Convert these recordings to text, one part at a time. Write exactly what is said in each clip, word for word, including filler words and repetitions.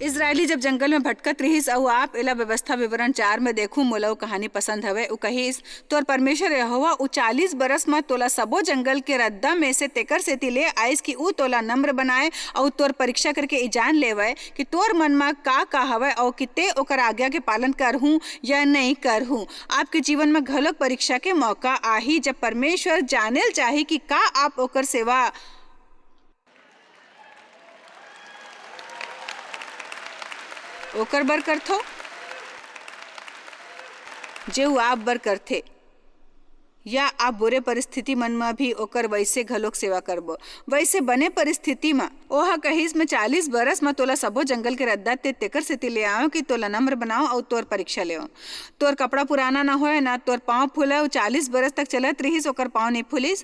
इस्राएली जब जंगल में भटकत रिहिस, अऊ आप एला व्यवस्था विवरण चार में देखू, मोला वो कहानी पसंद हवे। उ कहिस, "तोर परमेश्वर यहोवा उ चालीस बरस म तोला सबो जंगल के रद्दा में से तेकर सेती ले आइस कि उ तोला नम्र बनाए अऊ तोर परीक्षा करके ई जान लेवय कि तोर मन म का-का हवय अऊ कि ते ओकर आज्ञा के पालन करहूं या नइं करहूं।" आपके जीवन म घलोक परीक्षा के मौका आही, जब परमेश्वर जानेल चाही कि का आप ओकर सेवा ओकर बर करथो, जे वो आप बर करथे, या आप बुरे परिस्थिति मन म भी ओकर वइसे घलोक सेवा करबो। वइसे बने परिस्थिति म ओह कहिस, "मैं चालीस बरस म तोला सबो जंगल के रद्दा ते तेकर सेती ले आंव कि तोला नम्र बनांव अऊ तोर परीक्षा लेंव। तोर कपड़ा पुराना न होय, न तोर पांव फूलय।" वो चालीस बरस तक चलत रिहिस, ओकर पांव नइं फूलिस,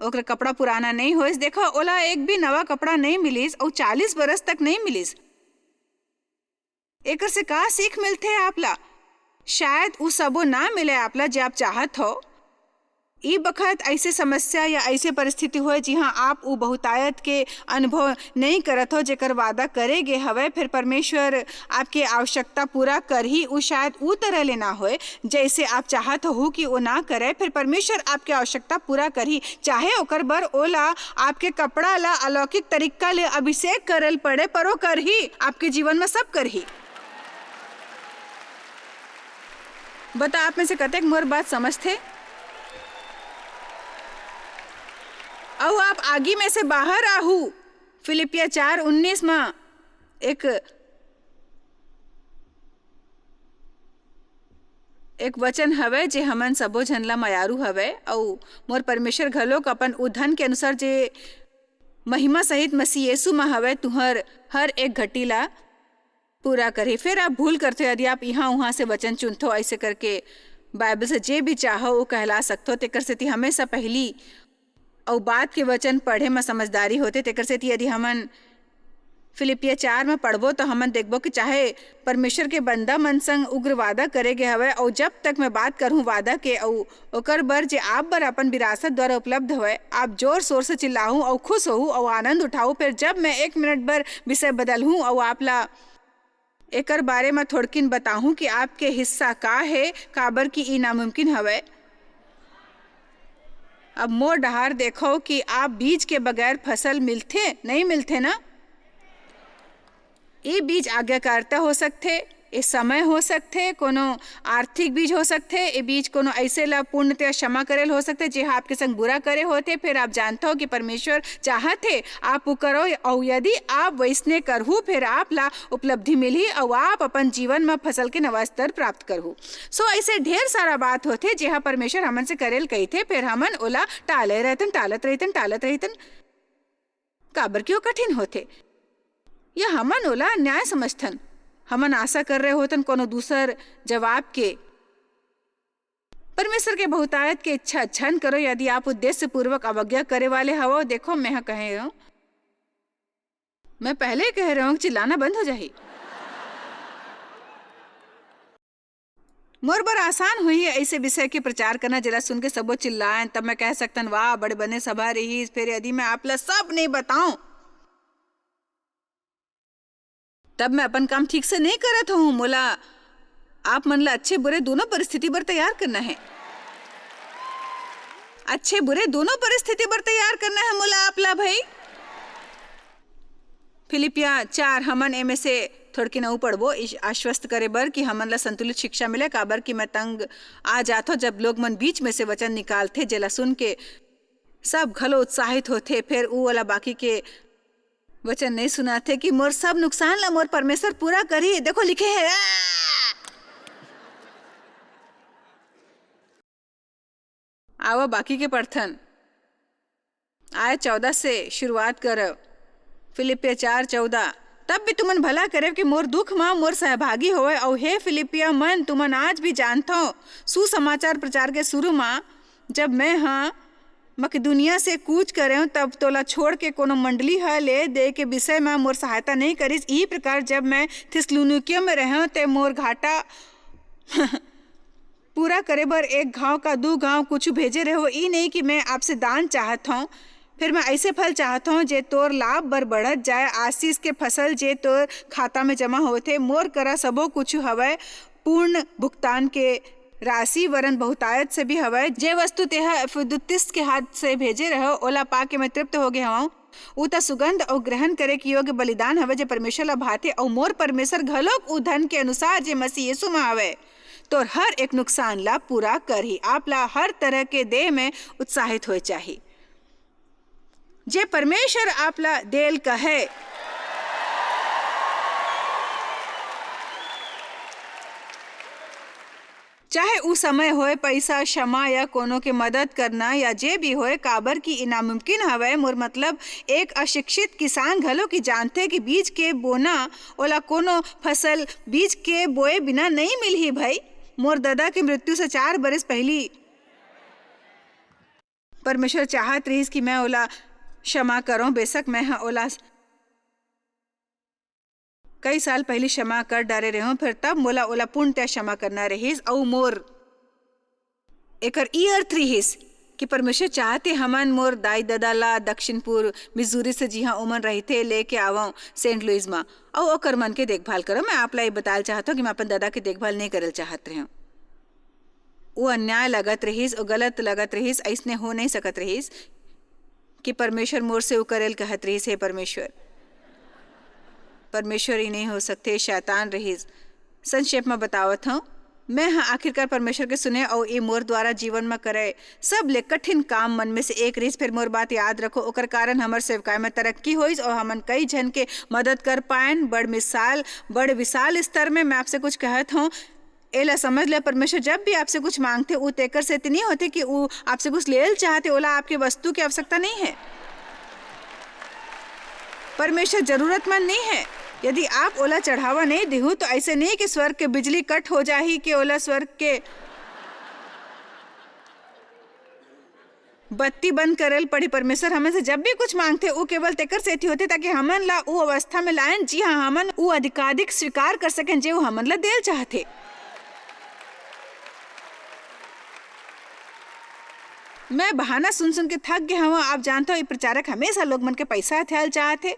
ओकर कपड़ा पुराना नइं होइस। देखो, ओला एक भी नवा कपड़ा नइं मिलिस, अऊ चालीस बरस तक नइं मिलिस। एकर से का सीख मिलथे आप ला? शायद उ सबो ना मिले आप ला, जे आप चाहत हो। ई बखत ऐसे समस्या या ऐसे परिस्थिति होय, जिहां आप उ बहुतायत के अनुभव नइं करत हो, जेकर वादा करे गे हवय, फिर परमेश्वर आपके आवश्यकता पूरा करही। उ शायद उ तरह ले ना होय, जैसे आप चाहत हो कि वो ना करे, फिर परमेश्वर आपके आवश्यकता पूरा करही, चाहे ओकर बर ओला आपके कपड़ा ला अलौकिक तरीका ले अभिषेक करल पड़े, पर वो करही, आपके जीवन में सब करही। बता, आप में से कतेक मोर बात समझथे? अऊ आप आगी में से बाहर आहू। फिलिपिया चार उन्नीस म एक, एक वचन हवय, जे हमन सबो झन ला मयारू हवय, अऊ मोर परमेश्वर घलोक अपन उ धन के अनुसार, जे महिमा सहित मसीह यीशु म हवय, तुहर हर एक घटी ला पूरा करही। फिर आप भूल करथो, यदि आप इहाँ उहाँ से वचन चुनथो, ऐसे करके बाइबल से जे भी चाहो, वो कहला सकथो। तेकर सेती हमेशा पहली अउ बात के वचन पढ़े म समझदारी होथे। तेकर सेती यदि हमन फिलिपिया चार म पढ़बो, त हमन देखबो कि चाहे परमेश्वर के बंदा मन संग उग्र वादा करे गे हवय, अउ जब तक मैं बात करहूँ वादा के, अउ ओकर बर, जे आप बर अपन विरासत द्वारा उपलब्ध हवय, आप जोर शोर से चिल्लाहू अउ खुश होहू अउ आनंद उठाहू। फिर जब मैं एक मिनट बर विषय बदलहूँ अउ आप ला एकर बारे म थोड़किन बताहूँ कि आपके हिस्सा का हे, काबर कि ई नामुमकिन हवय। अब मोर डहार देखो कि आप बीज के बगैर फसल मिलथे, नहीं मिलथे ना? ए बीज आज्ञाकारिता हो सकथे, ए समय हो सकथे, कोनो आर्थिक बीज हो सकथे, ए बीज कोनो ऐसे ला पूर्णतया क्षमा करेल हो सकथे, जे हा आपके संग बुरा करे होथे, फिर आप जानथो कि परमेश्वर चाहत हे, आप वो करो, अउ यदि आप वैसने करहू, फिर आप ला उपलब्धि मिलही, अउ आप अपन जीवन म फसल के नवा स्तर प्राप्त करहू। So, ऐसे ढेर सारा बात होथे, जे हा परमेश्वर हमन से करेल कहिथे, फिर हमन ओला टाले रहथन, टालत रहथन, टालत रहथन। काबर कि वो कठिन होथे, या हमन ओला अन्याय समझथन। हमन आशा कर रहे होथन कोनो दूसर जवाब के। परमेश्वर के बहुतायत के इच्छा झन करो, यदि आप उद्देश्यपूर्वक अवज्ञा करे वाले हवो। देखो, मैं ह कहे हूँ, मैं पहले ही कह रहे हूँ, चिल्लाना बंद हो जाही। मोर बर आसान होही ऐसे विषय के प्रचार करना, जेला सुन के सबो चिल्लाएं, तब मैं कह सकतन, "वाह, बड़े बने सभा रहीस।" फिर यदि मैं आप ला सब नहीं बताऊं, तब मैं अपन काम ठीक से नहीं करत हूँ। मोला आप मन ला अच्छे बुरे दोनों परिस्थिति बर तैयार करना है, अच्छे बुरे दोनों परिस्थिति बर तैयार करना है मोला आप ला, भाई। फिलिपिया चार, हमन एमे से थोड़किन अउ पढ़बो, इस आश्वस्त करे बर कि हमन ला संतुलित शिक्षा मिले, काबर कि मैं तंग आ जाथो, जब लोग मन बीच में से वचन निकालथे, जेला सुन के सब घलो उत्साहित होथे, फेर ऊ ओला बाकी के वचन नहीं सुनाथे कि मोर सब नुकसान ला मोर परमेश्वर पूरा करही। देखो, लिखे हे, आ! आवा, बाकी के पढ़थन। आय चौदह से शुरुआत करव। फिलिपिया चार चौदह, "तब भी तुमन भला करेव कि मोर दुख म मोर सहभागी होवय।" अउ हे फिलिपिया मन, तुमन आज भी जानथव, सुसमाचार प्रचार के शुरू म, जब मैं ह मकिदुनिया से कूच करेंव, तब तोला छोड़ के कोनो मंडली ह ले दे के विषय म मोर सहायता नहीं करिस। इही प्रकार, जब मैं थिस्सलुनीकियों में रहेंव, ते मोर घाटा पूरा करे बर एक घांव का दू घांव कुछु भेजे रहो। ई नहीं कि मैं आपसे दान चाहत हौं, फिर मैं ऐसे फल चाहत हूँ, जे तोर लाभ बर बढ़त जाए, आशीष के फसल जे तोर खाता में जमा होथे। मोर करा सबो कुछ हवय, पूर्ण भुगतान के राशि, वरन बहुतायत से भी हवय। जे वस्तु तेहा एपफ्रोदीतुस के हाथ से भेजे रहे, ओला पाके मैं तृप्त हो गे हवं। उ त सुगंध अउ ग्रहण करे के योग्य बलिदान हवय, जे परमेश्वर ला भाथे, अउ मोर परमेश्वर घलोक उ धन के अनुसार, जे मसीह यीशु म हवय, तोर हर एक नुकसान ला पूरा करही। आप ला हर तरह के देह में उत्साहित होए चाही, जे परमेश्वर आप ला देल कहे। चाहे उ समय होए, पैसा, क्षमा या कोनो के मदद करना या जे भी होए, काबर कि ई नामुमकिन हवय। मोर मतलब, एक अशिक्षित किसान घलो कि जानथे कि बीज के बोना, ओला कोनो फसल बीज के बोए बिना नइ मिलही भई। मोर ददा के मृत्यु से चार बरस पहिली परमेश्वर चाहत रहिस कि मैं ओला क्षमा करों। बेशक मैं ह ओला कई साल पहिली क्षमा कर डारे रेहों, फेर तब मोला ओला पूर्णतया क्षमा करना रहिस, अऊ मोर एकर ई अर्थ रहिस कि परमेश्वर चाहथे हमन मोर दाई ददा ला दक्षिण पूर्व मिजूरी से, जिहां ओमन रहिथे, लेके आवंव सेंट लुइस म, अऊ ओकर मन के देखभाल करो। मैं आप ला ये बताल चाहत हूं कि मैं अपन ददा के देखभाल नहीं करल चाहत रहेंव। वो अन्याय लगत रहिस, वो गलत लगत रहिस, अइसने हो नहीं सकत रहिस कि परमेश्वर मोर से उ करेल कहत रहिस, "हे परमेश्वर।" परमेश्वर ही नहीं हो सकते, शैतान रहिस। संक्षेप में बतावत हूं, मैं ह आखिरकार परमेश्वर के सुने अउ ए मोर द्वारा जीवन में करे सब ले कठिन काम मन में से एक रहिस। फिर मोर बात याद रखो, ओकर कारण हमर सेवकाई में तरक्की होइस अउ हमन कई झन के मदद कर पाएन। बड़ मिसाल, बड़ विशाल स्तर में मैं आपसे कुछ कहत हूं, एला समझ ले, परमेश्वर जब भी आपसे कुछ मांगथे, उ तेकर सेती नहीं होथे कि उ आपसे कुछ लेल चाहथे, ओला आपके वस्तु की आवश्यकता नहीं है। परमेश्वर जरूरतमंद नहीं है। यदि आप ओला चढ़ावा नहीं दिहू, तो ऐसे नहीं कि स्वर्ग के बिजली कट हो जाही, कि ओला स्वर्ग के बत्ती बंद करल पड़ी। परमेश्वर हमन से जब भी कुछ मांगथे, उ केवल तेकर सेती होथे, ताकि हमन ला उ अवस्था में लाएन, जी हाँ, हमन उ अधिकाधिक स्वीकार कर सकें, जे उ हमन ला देल चाहथे। मैं बहाना सुन सुन के थक गया हूँ। आप जानते हो, ये प्रचारक हमेशा लोग मन के पैसा हथियाल चाहथे।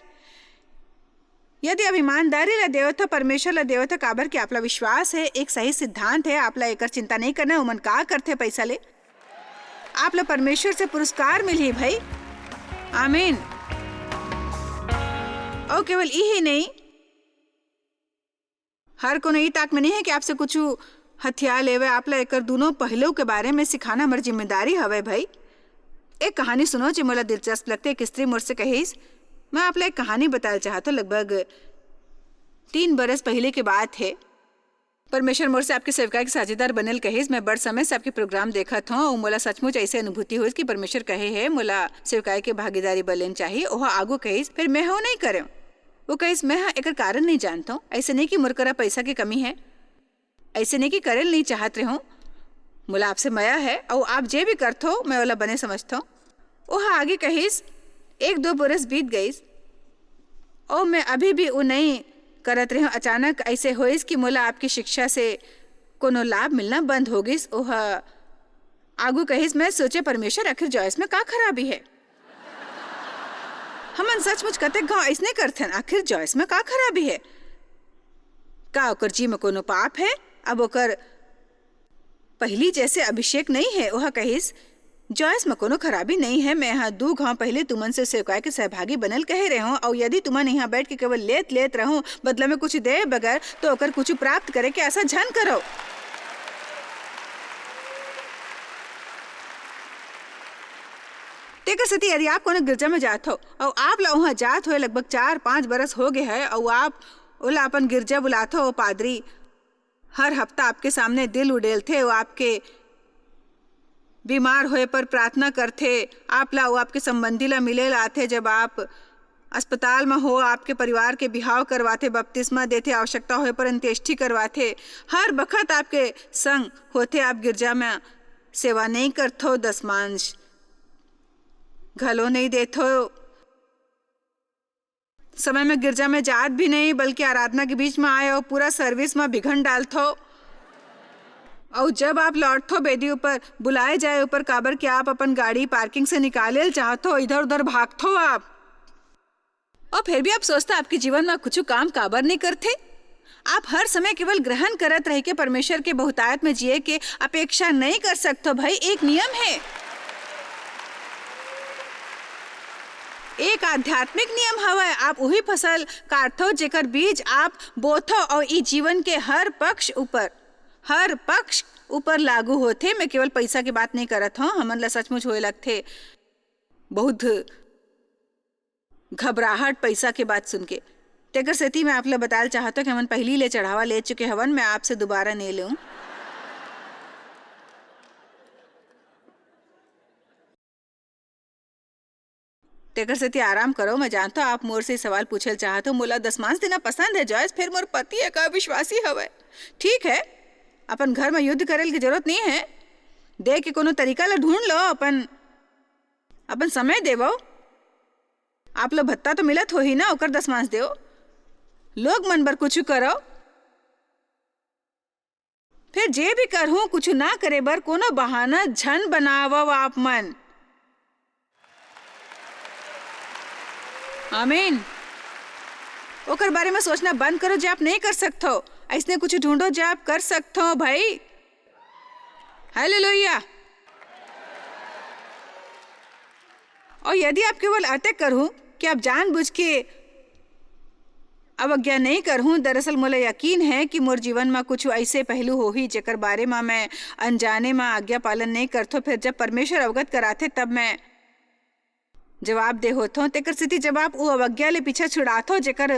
यदि आप ईमानदारी ला देवत हो, परमेश्वर ला देवत हो, काबर कि आपला विश्वास है, एक सही सिद्धांत है, आपला एकर चिंता नहीं करना है, उमन का करथे पैसा ले। आपला परमेश्वर से पुरस्कार मिलही भाई। आमीन। अउ केवल इही नहीं, हर कोनो ई ताक में नहीं है कि आपसे कुछ हथियार लेवे, आपला एकर दोनों पहलू के बारे में सिखाना हमर जिम्मेदारी हवे भाई। एक कहानी सुनो जे मोला दिलचस्प लगथे। एक स्त्री मोर से कहिस, "मैं आपला एक कहानी बताल चाहत हूँ।" लगभग तीन बरस पहले के बात है। परमेश्वर मोर से आपके सेवकाई के साझेदार बनल कहिस। मैं बड़ समय से आपके प्रोग्राम देखत हूँ अउ मोला सचमुच ऐसे अनुभूति होइस कि परमेश्वर कहे है, मोला सेवकाई के भागीदारी बलेन चाहिए। ओह आगू कहिस, "फिर मैं हो नहीं करे।" वो कहिस, "मैं ह एकर कारण नहीं जानत हूँ। ऐसे नहीं कि मोर करा पैसा के कमी है, ऐसे नहीं कि करे नहीं चाहत रहूँ। मोला आपसे मया है, अउ आप जे भी करत हो, मैं ओला बने समझत हूँ।" ओह आगे कहिस, "एक दो बरस बीत गइस, अउ मैं अभी भी उ नहीं करत रहूँ। अचानक ऐसे होइस कि मोला आपकी शिक्षा से कोनो लाभ मिलना बंद हो गइस।" ओह आगू कहिस, "मैं सोचे, परमेश्वर, आखिर जॉयस में का खराबी है?" हमन सचमुच कतेक घाव अइसने करथन, आखिर जॉयस में का खराबी है? का ओकर जी में कोनो पाप है? अब ओकर पहिली जैसे अभिषेक नहीं है। ओह कहिस, "जॉयस में कोनो खराबी नहीं है, मैं ह दू घाव पहले तुमन से सेवकाई के सहभागी बनल कहे रहे हो, अउ यदि तुमन यहाँ बैठ के केवल लेत लेत रहो, बदला में कुछ दे बगैर, तो ओकर कुछ प्राप्त करे के आशा झन करो।" तेकर सेती यदि आप कोनो गिरजा में जात हो अउ आप ला उहाँ जात होए लगभग चार पाँच बरस हो गे है अउ आप ओला अपन गिरजा बुलात हो, पादरी हर हफ्ता आपके सामने दिल उडेलथे, वो आपके बीमार होए पर प्रार्थना करथे, आप ला, वो आपके संबंधी ला मिले ला आथे, जब आप अस्पताल में हो, आपके परिवार के बिहाव करवाथे, बपतिस्मा देथे, आवश्यकता होए पर अंत्येष्टि करवाथे, हर बखत आपके संग होथे, आप गिरजा में सेवा नहीं करथो, दसमांश घलो नहीं देथो, समय में गिरजा में जात भी नहीं, बल्कि आराधना के बीच में आए अउ पूरा सर्विस में बिघन डालथो। अउ जब आप लौटथो बेदी ऊपर, बुलाए जाए ऊपर, काबर कि आप अपन गाड़ी पार्किंग से निकाले ल चाहथो, इधर उधर भागथो आप। और फिर भी आप सोचता आपके जीवन में कुछ काम काबर नहीं करते? आप हर समय केवल ग्रहण करत रह के परमेश्वर के बहुतायत में जिए के अपेक्षा नहीं कर सकते भाई। एक नियम है, एक आध्यात्मिक नियम हवय। आप वही फसल काटथो जेकर बीज आप बोथो, और ई जीवन के हर पक्ष ऊपर, हर पक्ष ऊपर लागू होथे। मैं केवल पैसा के बात नहीं करत हूँ, हमन ला सचमुच होए लगथे बहुत घबराहट पैसा के बात सुन के। तेकर सेती मैं आप ला बताल चाहत हूँ कि हमन पहिली ले चढ़ावा ले चुके हवन, मैं आपसे दोबारा नहीं लेऊं। तेकर सेती आराम करो, मैं जानता हूँ आप मोर से सवाल पूछल चाहत हो। मोला दसमांश देना पसंद है जॉयस, फिर मोर पति एक अविश्वासी हवय। ठीक है, अपन घर में युद्ध करे के जरूरत नहीं है, दे के कोनो तरीका ला ढूंढ लो, अपन अपन समय देवो। आप लो भत्ता तो मिलत होही ना, ओकर दसमांश देव। लोग मन बर कुछ करो। फिर जे भी करहूं, कुछ ना करे बर कोनो बहाना झन बनावव आप मन। आमीन। ओकर बारे में सोचना बंद करो जे आप नहीं कर सकथो। ऐसने कुछ ढूंढो जे आप कर सकथो भाई। हालेलुया। और यदि आप केवल अतेक करहूं कि आप जानबूझ के अवज्ञा नहीं करहूं, दरअसल मोला यकीन है कि मोर जीवन में कुछ ऐसे पहलू होही जेकर बारे में मैं अनजाने में आज्ञा पालन नहीं करथो। फिर जब परमेश्वर अवगत कराथे तब मैं जवाब दे होथो। तेकर सेती जब आप वो अवज्ञा ले पीछा छुड़ाथो जेकर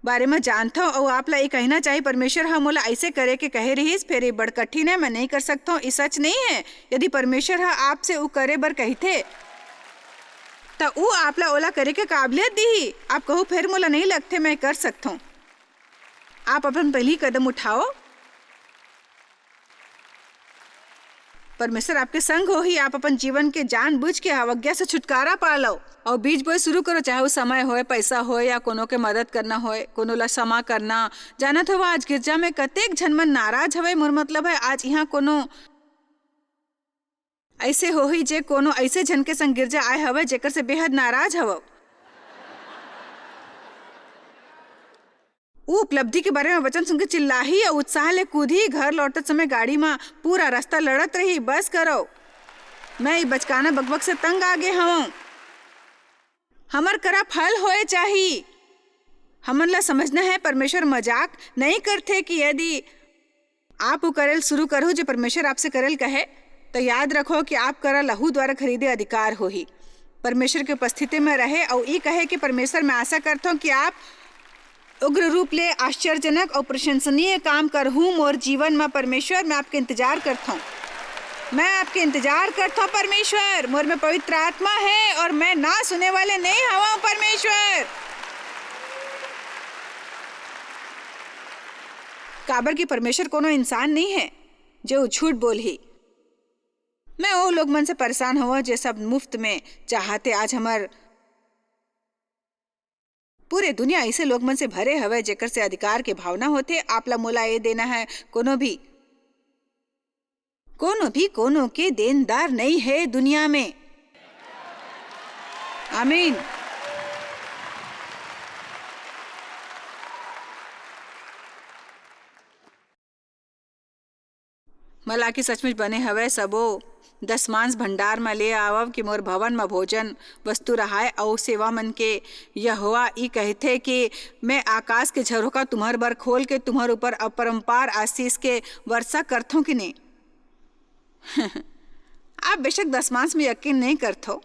बारे में जानथो, अउ आप ला ये कहना चाहिए, "परमेश्वर ह मोला ऐसे करे के कहे रहिस, फेर ये बड़ कठिन है, मैं नहीं कर सकथो।" ये सच नहीं है। यदि परमेश्वर ह आपसे उ करे बर कहिथे, त उ आप ला ओला करे के काबिलियत दीही। आप कहू, "फेर मोला नहीं लगथे, मैं कर सकथो।" आप अपन पहली कदम उठाओ। परमेश्वर आपके संग होही। आप अपन जीवन के जानबूझ के अवज्ञा से छुटकारा पा लो और बीज बोए शुरू करो, चाहे वो समय होए, पैसा होए या कोनो के मदद करना होए, कोनो ला क्षमा करना। जानत हो, आज गिरजा में कतेक झन मन नाराज हवे। मोर मतलब है, आज यहाँ कोनो ऐसे होही जे कोनो ऐसे झन के संग गिरजा आए हवे जेकर से बेहद नाराज हवव। ऊ उपलब्धि के बारे में वचन सुन के चिल्लाही अउ उत्साह ले कूदही। घर लौटत समय गाड़ी म पूरा रास्ता लड़त रही, "बस करो, मैं ई बचकाना बकबक से तंग आ गे हवं। हमर करा फल होए चाही।" हमन ला समझना है, परमेश्वर मजाक नहीं करथे कि यदि आप उ करेल शुरू करहु जे परमेश्वर आपसे करेल कहे, तो याद रखो कि आप करा लहू द्वारा खरीदे अधिकार होही। परमेश्वर के उपस्थिति में रहे और ई कहे कि परमेश्वर, मैं आशा करता हूँ कि आप उग्र रूप ले आश्चर्यजनक और प्रशंसनीय काम करहूँ मोर जीवन में। परमेश्वर, मैं आपके इंतजार करता हूँ, मैं आपके इंतजार करता हूँ परमेश्वर। मोर में पवित्र आत्मा है और मैं ना सुने वाले नहीं हवा हूँ परमेश्वर। काबर कि परमेश्वर कोनो इंसान नहीं है जो झूठ बोलही। मैं ओ लोग मन से परेशान हवं जे सब मुफ्त में चाहते। आज हमर पूरे दुनिया ऐसे लोग मन से भरे हवय जेकर से अधिकार के भावना होथे। आप ला मोला ये देना है, कोनो भी, कोनो भी कोनो के देनदार नहीं है दुनिया में। आमीन। मलाकी सचमुच बने हवय, सबो दसमांश भंडार म ले आवव कि मोर भवन म भोजन वस्तु रहाय, अऊ सेवा मन के यहोवा ई कहिथे कि मैं आकाश के झरोखा तुम्हर बर खोल के तुम्हर ऊपर अपरंपार आशीष के वर्षा करथों कि नहीं? आप बेशक दसमांश में यकीन नहीं करथो।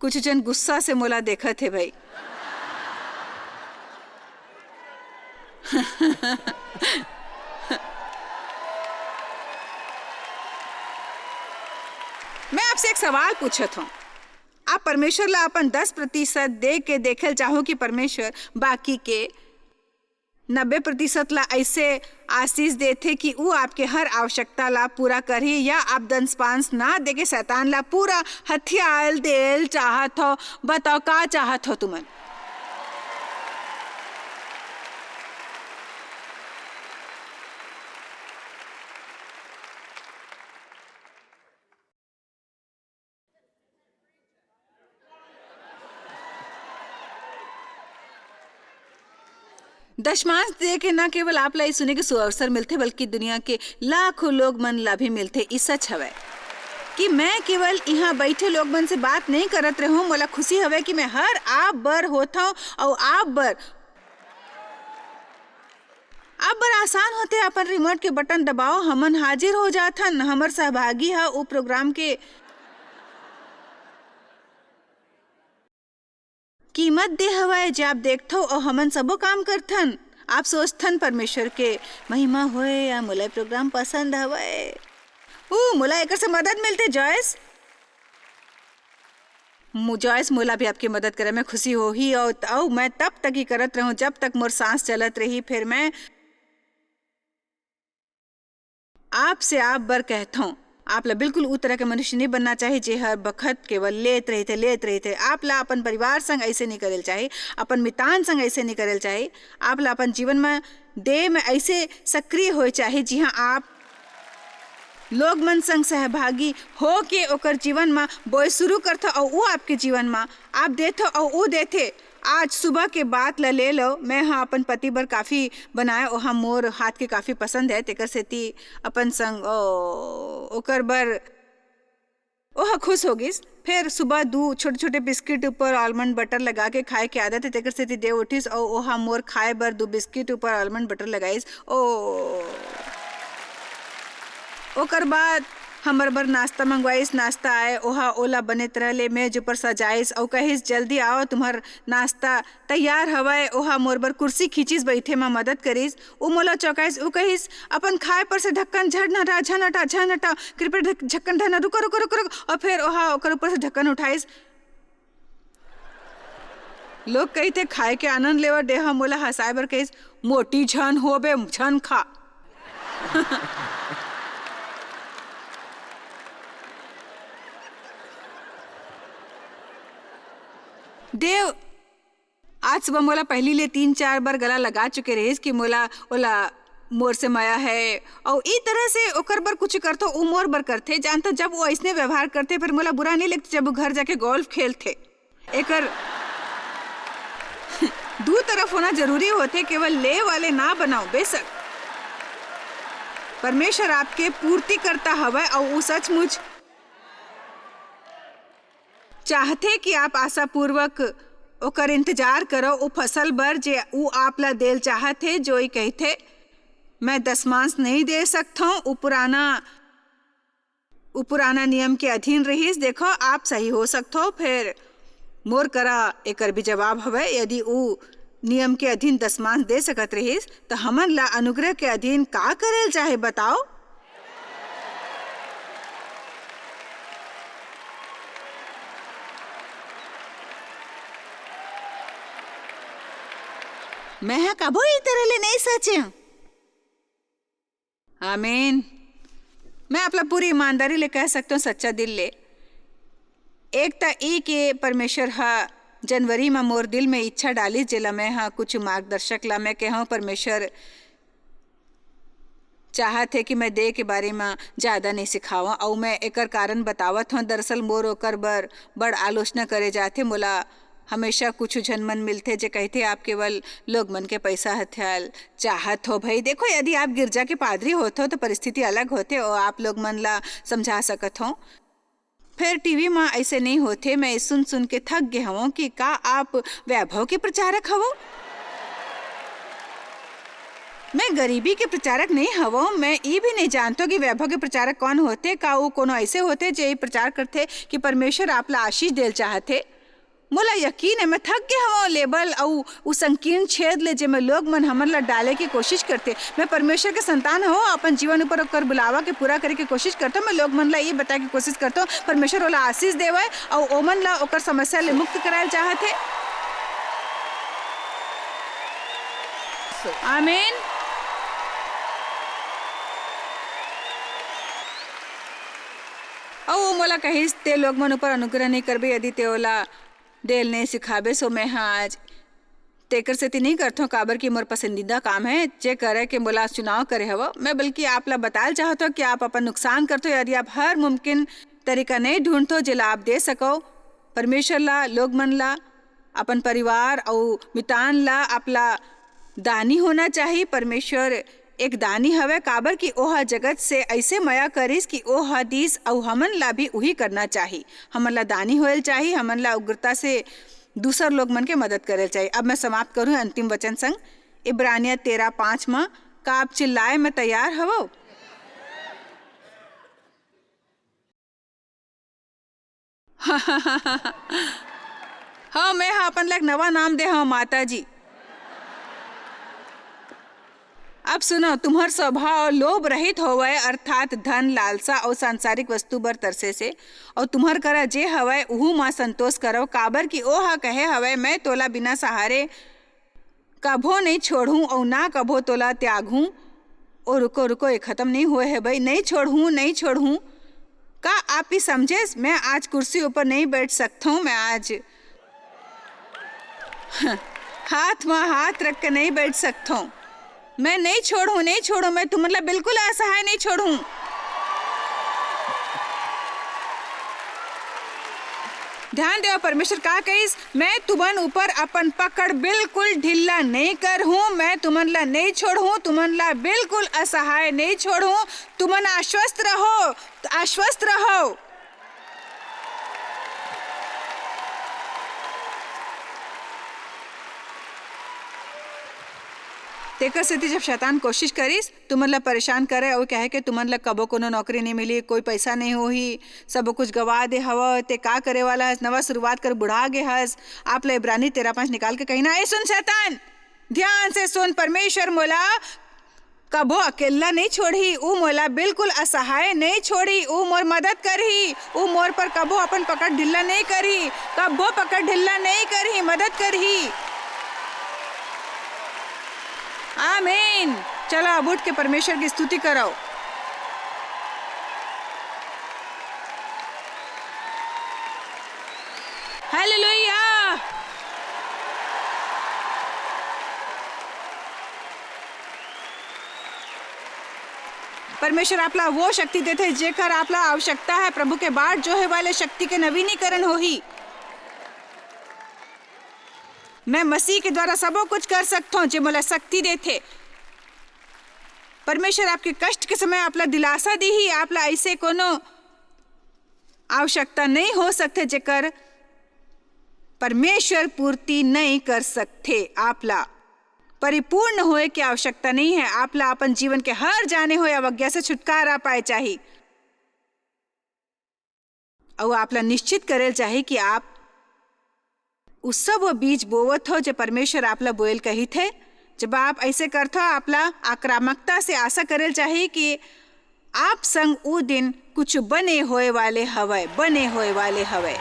कुछ जन गुस्सा से मोला देखत हे भाई। मैं आपसे एक सवाल पूछत हूँ, आप परमेश्वर ला अपन दस प्रतिशत दे के देखल चाहो कि परमेश्वर बाकी के नब्बे प्रतिशत ला ऐसे आशीष देथे कि ऊ आपके हर आवश्यकता ला पूरा करही, या आप दसमांश ना देके शैतान ला पूरा हथियाल देल चाहत हो? बताओ, का चाहत हो तुमन? दशमांश दे के न केवल आप ला ई सुने के सुअवसर मिलथे, बल्कि दुनिया के लाखों लोग मन ला भी मिलथे। ई सच हवय कि मैं केवल इहाँ बइठे लोग मन से बात नइ करत रेहों। मोला खुशी हवय कि मैं हर आप बर होथंव अउ आप बर, आप बर आसान होथे। अपन remote के button दबाओ, हमन हाजिर हो जाथन। हमर सहभागी ह ओ program के कीमत दे हवय, जे आप देखथव अउ हमन सबो काम करथन। आप सोचथन, "परमेश्वर के महिमा होय या मोला program पसंद हवय।" ऊ, मोला एकर से मदद मिलथे, जॉयस। मु-, जॉयस, मोला भी आपके मदद करे में खुशी होही, अउ, अउ मैं तब तक ही करत रहूं, जब तक मोर सांस चलत रही। फिर मैं आपसे आप बर कहथौं, आप ला बिल्कुल उ तरह के मनुष्य नहीं बनना चाहिए, जे हर बखत केवल लेत रहिथे, लेत रहिथे। आप ला अपन परिवार संग ऐसे नहीं करेल चाहिए, अपन मितान संग ऐसे नहीं करेल चाहिए। आप ला अपन जीवन में, देह में ऐसे सक्रिय होए चाहिए, जिहाँ आप लोग मन संग सहभागी हो के ओकर जीवन में बोए शुरू करथो, अउ उ आपके जीवन में आप देथो, अउ उ देथे। आज सुबह के बात ला ले लो, मैं हा अपन पति बर काफी बनाए, ओहा मोर हाथ के काफी पसंद है, तेकर सेती अपन संग, ओ, ओकर बर ओहा खुश हो गिस। फेर सुबह दू छोटे-छोटे बिस्किट ऊपर almond butter लगा के खाए के आदत है, तेकर सेती दे उठिस, अउ ओहा मोर खाए बर दू बिस्किट ऊपर almond butter लगाइस। ओ, ओकर बाद हमर बर नाश्ता मंगवाइस। नाश्ता आए, ओहा ओला बने तरह ले मेज ऊपर सजाइस अउ कहिस, "जल्दी आओ, तुम्हर नाश्ता तैयार हवय।" ओहा मोर बर कुर्सी खींचिस, बइठे म मदद करिस। उ मोला चौंकाइस, उ कहिस, "अपन खाए पर से ढक्कन झन हटा, झन हटा, झन हटा, कृपया ढक-, ढक्कन ढना, रुको, रुको, रुको, रुको।" अउ फेर ओहा ओकर ऊपर से ढक्कन उठाइस। लोग कहिथे, "खाए के आनंद लेवत देहा मोला हंसाए बर कहिस, मोटी झन होबे, झन खा।" देव आज सुबह मोला पहिली ले तीन चार बार गला लगा चुके रहिस कि मोला ओला मोर से मया है, अउ ई तरह से ओकर बर कुछ करथो, उ मोर बर करथे। जानथो, जब वो अइसने व्यवहार करथे, फिर मोला बुरा नहीं लगथे, जब वो घर जाके golf खेलथे। एकर दू तरफ होना जरूरी होथे, केवल ले वाले ना बनाओ। बेशक, परमेश्वर आपके पूर्तिकर्ता हवय, अउ उ सचमुच चाहथे कि आप आशापूर्वक ओकर इंतजार करो, उ फसल बर, जे उ आप ला देल चाहत हे, जो ई कहिथे, "मैं दसमांश नहीं दे सकथौं।" उ पुराना, उ पुराना नियम के अधीन रहिस। देखो, आप सही हो सकथो, फेर मोर करा एकर भी जवाब हवय। यदि उ नियम के अधीन दसमांश दे सकत रहिस, त हमन ला अनुग्रह के अधीन का करेल चाहे, बताओ? मैं ह कभू ई तरह ले नइ सोचेंव। आमीन। मैं आप ला पूरी ईमानदारी ले कह सकथौं, सच्चा दिल ले। एक त ई के परमेश्वर ह जनवरी म मोर दिल में इच्छा डालिस, जेला मैं ह कुछ मार्गदर्शक ला मैं कहूँ, परमेश्वर चाहत हे कि मैं देह के बारे म ज्यादा नहीं सिखावं, अउ मैं एकर कारण बतावत हौं। दरअसल मोर ओकर बर बड़ आलोचना करे जाथे। मोला हमेशा कुछ झन मन मिलथे, जे कहिथे, "आप केवल लोग मन के पैसा हथियाल चाहत हो।" भाई देखो, यदि आप गिरजा के पादरी होथो, तो परिस्थिति अलग होथे, अउ आप लोग मन ला समझा सकत हो। फेर टीवी म अइसे नइ होथे। मैं सुन सुन के थक गे हवं कि का आप वैभव के प्रचारक हवो? मैं गरीबी के प्रचारक नइ हवं। मैं ई भी नइ जानतो कि वैभव के प्रचारक कौन होथे। का वो कोनो अइसे होथे जे ई प्रचार करथे कि परमेश्वर आप ला आशीष देल चाहथे? मोला यकीन है, मैं थक गे हवं लेबल अउ उ संकीर्ण छेद ले, जेमे लोग मन हमन ला डाले के कोशिश करथे। मैं परमेश्वर के संतान हवं, अपन जीवन ऊपर ओकर बुलावा के पूरा करे के कोशिश करथों। मैं लोग मन ला ये बताए के कोशिश करथों, परमेश्वर ओला आशीष देवय अउ ओमन ला ओकर समस्या ले मुक्त करायल चाहत हे। आमीन। अउ वो मोला कहिस, "ते लोग मन ऊपर अनुग्रह नहीं करबे, यदि ते ओला देल नहीं सिखाबे।" सो मैं ह आज तेकर सेती नहीं करथों, काबर कि मोर पसंदीदा काम है, जे करे के मोला चुनाव करे हव। मैं बल्कि आप ला बताल चाहत हव कि आप अपन नुकसान करथो, यदि आप हर मुमकिन तरीका नहीं ढूंढथो, जेला आप दे सको परमेश्वर ला, लोग मन ला, अपन परिवार अउ मितान ला, आप ला दानी होना चाही। परमेश्वर एक दानी हवय, काबर कि ओह जगत से अइसे मया करिस कि ओह दीस, अउ हमन ला भी उही करना चाही। हमन ला दानी होएल चाही, हमन ला उग्रता से दूसर लोग मन के मदद करेल चाही। अब मैं समाप्त करूँ अंतिम वचन संग, इब्रानिया तेरह पाँच म, का आप चिल्लाए में तैयार हवव? हाँ, मैं ह अपन ला एक नवा नाम दे हव, माता जी। अब सुनो, तुम्हर स्वभाव लोभ रहित होवय, अर्थात धन, लालसा अउ सांसारिक वस्तु बर तरसे से, अउ तुम्हर करा जे हवय, उहू मा संतोष करव, काबर कि ओह कहे हवय, "मैं तोला बिना सहारे कभो नइ छोड़हूँ अउ ना कभो तोला त्यागहूँ।" ओ रुको, रुको, ये खत्म नइ होए हे भाई। "नइ छोड़हूँ, नइ छोड़हूँ।" का आप ही समझेस? मैं आज कुर्सी ऊपर नइ बैठ सकथौं, मैं आज हाथ म हाथ रख के नइ बैठ सकथौं। मैं नइ छोड़हूँ, नइ छोड़हूँ, मैं तुमन ला बिल्कुल असहाय नइ छोड़हूँ। ध्यान देव, परमेश्वर का कहिस, "मैं तुमन ऊपर अपन पकड़ बिल्कुल ढिल्ला नइ करहूँ, मैं तुमन ला नइ छोड़हूँ, तुमन ला बिल्कुल असहाय नइ छोड़हूँ, तुमन आश्वस्त रहो, आश्वस्त रहो।" तेकर सेती जब शैतान कोशिश करिस, तुमन ला परेशान करे अउ कहे के तुमन ला कबो कोनो नौकरी नइ मिली, कोई पैसा नइ होही, सब कुछ गवा दे हवय, ते का करे वाला हस, नवा शुरुआत कर, बुढ़ा गे हस, आप ला इब्रानी तेरह पाँच निकाल के कहिना, "ए सुन शैतान, ध्यान से सुन, परमेश्वर मोला कभो अकेल्ला नइ छोड़ही, ऊ मोला बिल्कुल असहाय नइ छोड़ही, ऊ मोर मदद करही, ऊ मोर पर कभो अपन पकड़ ढिल्ला नइ करही, कभो पकड़ ढिल्ला नइ करही, मदद करही।" आमीन। चलो, अब उठ के परमेश्वर की स्तुति करो। हालेलुया। परमेश्वर आप ला वो शक्ति देथे, जेकर आप ला आवश्यकता है। प्रभु के बाट जोहे वाले शक्ति के नवीनीकरण होही। मैं मसीह के द्वारा सबो कुछ कर सकथों, जे मोला शक्ति देथे। परमेश्वर आपके कष्ट के समय आप ला दिलासा दीही, आप ला ऐसे कोनो आवश्यकता नहीं हो सकथे, जेकर परमेश्वर पूर्ति नहीं कर सकथे। आप ला परिपूर्ण होए के आवश्यकता नहीं है। आप ला अपन जीवन के हर जाने हुए अवज्ञा से छुटकारा पाए चाही। अउ आप ला निश्चित करेल चाही कि आप उ सब वो बीज बोवत हो, जे परमेश्वर आप ला बोएल कहिथे। जब आप ऐसे करथो, आप ला आक्रामकता से आशा करेल चाही कि आप संग उ दिन कुछ बने होए वाले हवय, बने होए वाले हवय।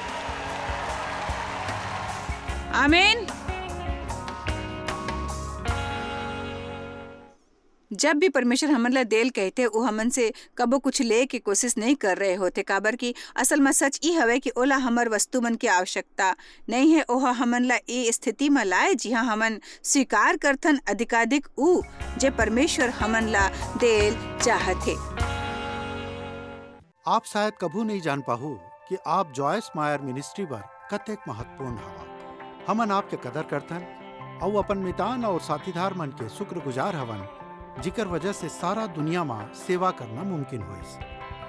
आमीन। जब भी परमेश्वर हमन ला देल कहिथे, वो हमन से कबो कुछ ले के कोशिश नहीं कर रहे होथे, काबर कि असल में सच ई हवय कि ओला हमर वस्तु मन के आवश्यकता नहीं है। ओह हमन ला ए स्थिति म लाए, जिहां हमन स्वीकार करथन अधिकाधिक ऊ, जे परमेश्वर हमन ला देल चाहथे। आप शायद कभू नहीं जान पाहू कि आप जॉयस मायर मिनिस्ट्री बर कतेक महत्वपूर्ण हवा। हमन आपके कदर करथन अउ अपन मितान और साथीदार मन के शुक्रगुजार हवन, जिकर वजह से सारा दुनिया मा सेवा करना मुमकिन होइस।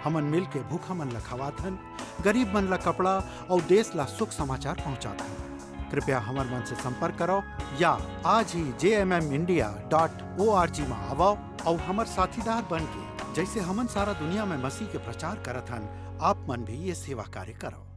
हमन मिल के भूखा मन ला खवाथन, गरीब मन ला कपड़ा और देश ला सुख समाचार पहुंचाथन। कृपया हमर मन से संपर्क करो या आज ही जे M M India dot O R G मा आवो और हमर साथीदार बन के, जैसे हमन सारा दुनिया में मसीह के प्रचार करत हन, आप मन भी ये सेवा कार्य करो।